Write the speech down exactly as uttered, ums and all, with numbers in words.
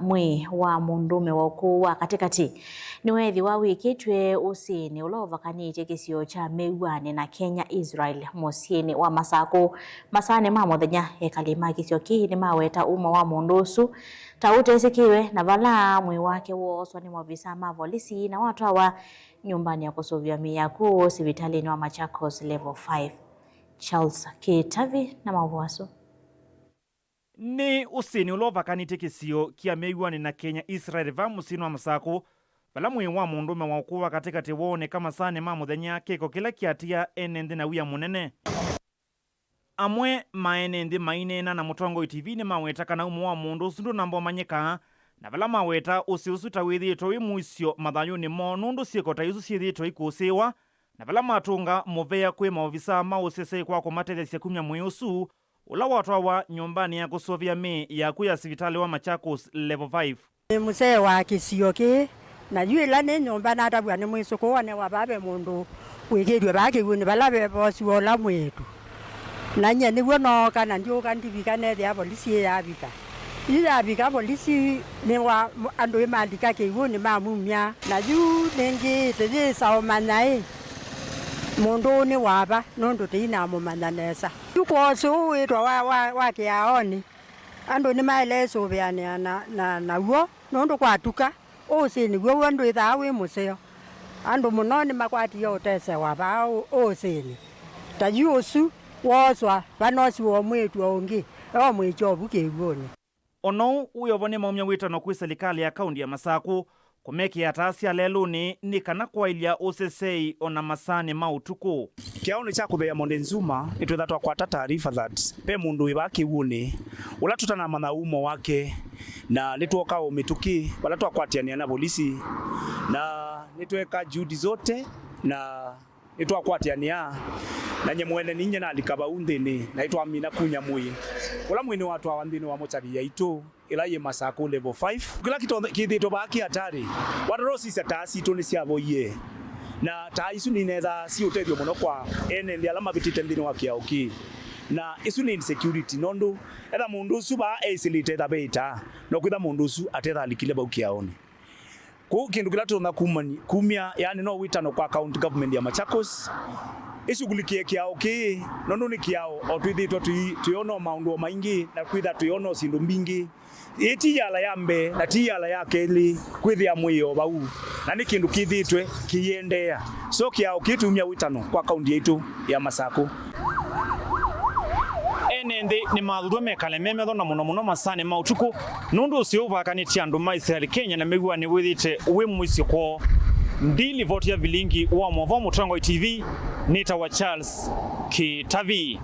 Mwĩĩ wa mũndũũme wa ũkũũ wa katĩkatĩ nĩweethĩwa wĩkĩtw'e ũsĩnĩ ũla ũvakanĩtye kĩsio kya Mĩw'anĩ na Kenya Israel mũsyĩnĩ wa Masakũ. Masaanĩ ma mũthenya, ekali ma kĩsio kĩĩ nĩmaweta ũmo wa mũndũ ũsu ta ũtesĩkĩwe, na vala mwĩĩ wake wooswa nĩ maovisaa ma volisi na watwawa nyũmbanĩ ya kũsũvĩa mĩĩ ya kw'o sivitalĩnĩ wa Machakos Level five. Charles Kĩtavi na maũvoo asu. Nĩ ũsĩnĩ ũla ũvakanĩtye kĩsio kya Mĩw'anĩ na Kenya Israel va mũsyĩnĩ wa Masakũ, vala mwĩĩ wa mũndũũme wa ũkũũ wa katĩkatĩ wooneka masaanĩ ma mũthenya, kĩko kĩla kyatia ene nthĩ na wia mũnene. Amwe ma ene nthĩ maineena na Mũtongoi T V nĩmaweta kana ũmo wa mũndũ ũsu ndũnamba ũmanyĩka, na vala maweta ũsĩ ũsu ta wĩthĩĩtwe wĩ mũisyo mathayũnĩ moo, nũndũ syĩko ta isu syĩthĩĩtwe ikũsĩĩwa, na vala matũnga mũvea kwĩ maovisaa ma ũseseĩ kwa kũmatethesya kumya mwĩĩ ũsu, ũla watwawa nyũmbanĩ ya kũsũvĩa mĩĩ ya kw'o ya sivitalĩ wa Machakos Level five. Nĩ mũsee wa kĩsio kĩĩ, na yu ĩla nĩ nyũmba natavw'a nĩ mwĩsũkũũ one wa vaa ve mũndũ wĩkĩtw'e vaa kĩw'ũnĩ vala ve voosiwa ũla mwĩĩtu. Na nyie nĩw'o nooka na ndyũka ndivika nethĩa volisi ĩyavika. Yu yavika volisi nĩ wa andũ ĩmalika kĩw'ũnĩ mamumya. Na yu nĩngĩ tũyĩsa ũmanya ĩ mũndũ ũũ nĩ wa va, nũndũ tũinamũmanya nesa. Yu kwosi ũũ wĩtwa wa, wa, wa kĩaonĩ. Andũ nĩmaĩle ĩsũvĩanĩa na, na, naw'o, nũndũ kwatuka, ũsĩnĩ w'o w'o ndwĩthaa wĩ mũseo. Andũ mũno nĩmakwatie ũtesewa vaa ũ-, ũsĩnĩ. Ta yu ũsu wooswa, vanosiwa o mwĩĩtu o ũngĩ, e o mwĩkyovu kĩw'ũnĩ. O na ũu wĩ o vo, nĩmaumya wĩtano kwĩ silikalĩ ya kaũntĩ ya Masakũ kũmekĩa taa sya lelũnĩ nĩ kana kwaĩlya ũseseĩ o na masaanĩ ma ũtukũ. Kĩaonĩ kya kũtheea Monte Nzuma, nĩtwĩtha twakwata taarifa that ve mũndũ wĩ vaa kĩw'ũnĩ ũla tũtanamanya ũmo wake, na nĩtwoka o mĩtũkĩ vala twakwatĩanĩa na volisi, na nĩtweka juhudi zote, na nĩtwakwatĩanĩa, na nye mwene ninyie nalika vau nthĩnĩ, na nĩtwamina kunya mwĩĩ ũla mwĩĩ nĩwatwawa nthĩnĩ wa mochari yaitũ ĩla yĩ Masakũ Level five. Kĩla kĩthe-, kĩthĩtwe vaa kĩ atarĩ. Watata ũsisya taa sitũ nĩsyavoie. Na taa isu ninethaa syĩ ũtethyo mũno kwa ene nthĩ ala mavĩtĩte nthĩnĩ wa kĩao kĩĩ. Na ĩsu nĩ insecurity, nũndũ etha mũndũ ũsu vaa eĩsĩlĩte etha ve ĩtaa, no kwĩtha mũndũ ũsu atethalikile vau kĩaonĩ. Kwoou kĩndũ kĩla tũtonya kumani-, kumya, yaani no wĩtano kwa county government ya Machakos ĩshughulikie kĩao kĩĩ, nũndũ nĩ kĩao o twĩthĩĩtwe tũi-, twĩona o maũndũ o maingĩ, na kwĩtha twĩona o syĩndũ mbingĩ. Ĩĩ ti yala ya mbee na ti yala ya kelĩ kwĩthĩa mwĩĩ o vau, na nĩ kĩndũ kĩthĩĩtwe kĩiendeea. So kĩao kĩĩ tumya wĩtano kwa kaunti yaitũ ya Masakũ. Ene nthĩ nĩmathutwe mekale me metho na mũno mũno masaanĩ ma ũtukũ, nũndũ ũsĩ ũvakanĩtye andũ ma Israel, Kenya na Mĩw'anĩ wĩthĩĩte wĩ mũisyo kwoo. Ndi livoti ya vilingi wa maũvoo Mũtongoi T V, nĩtawa Charles Kĩtavi.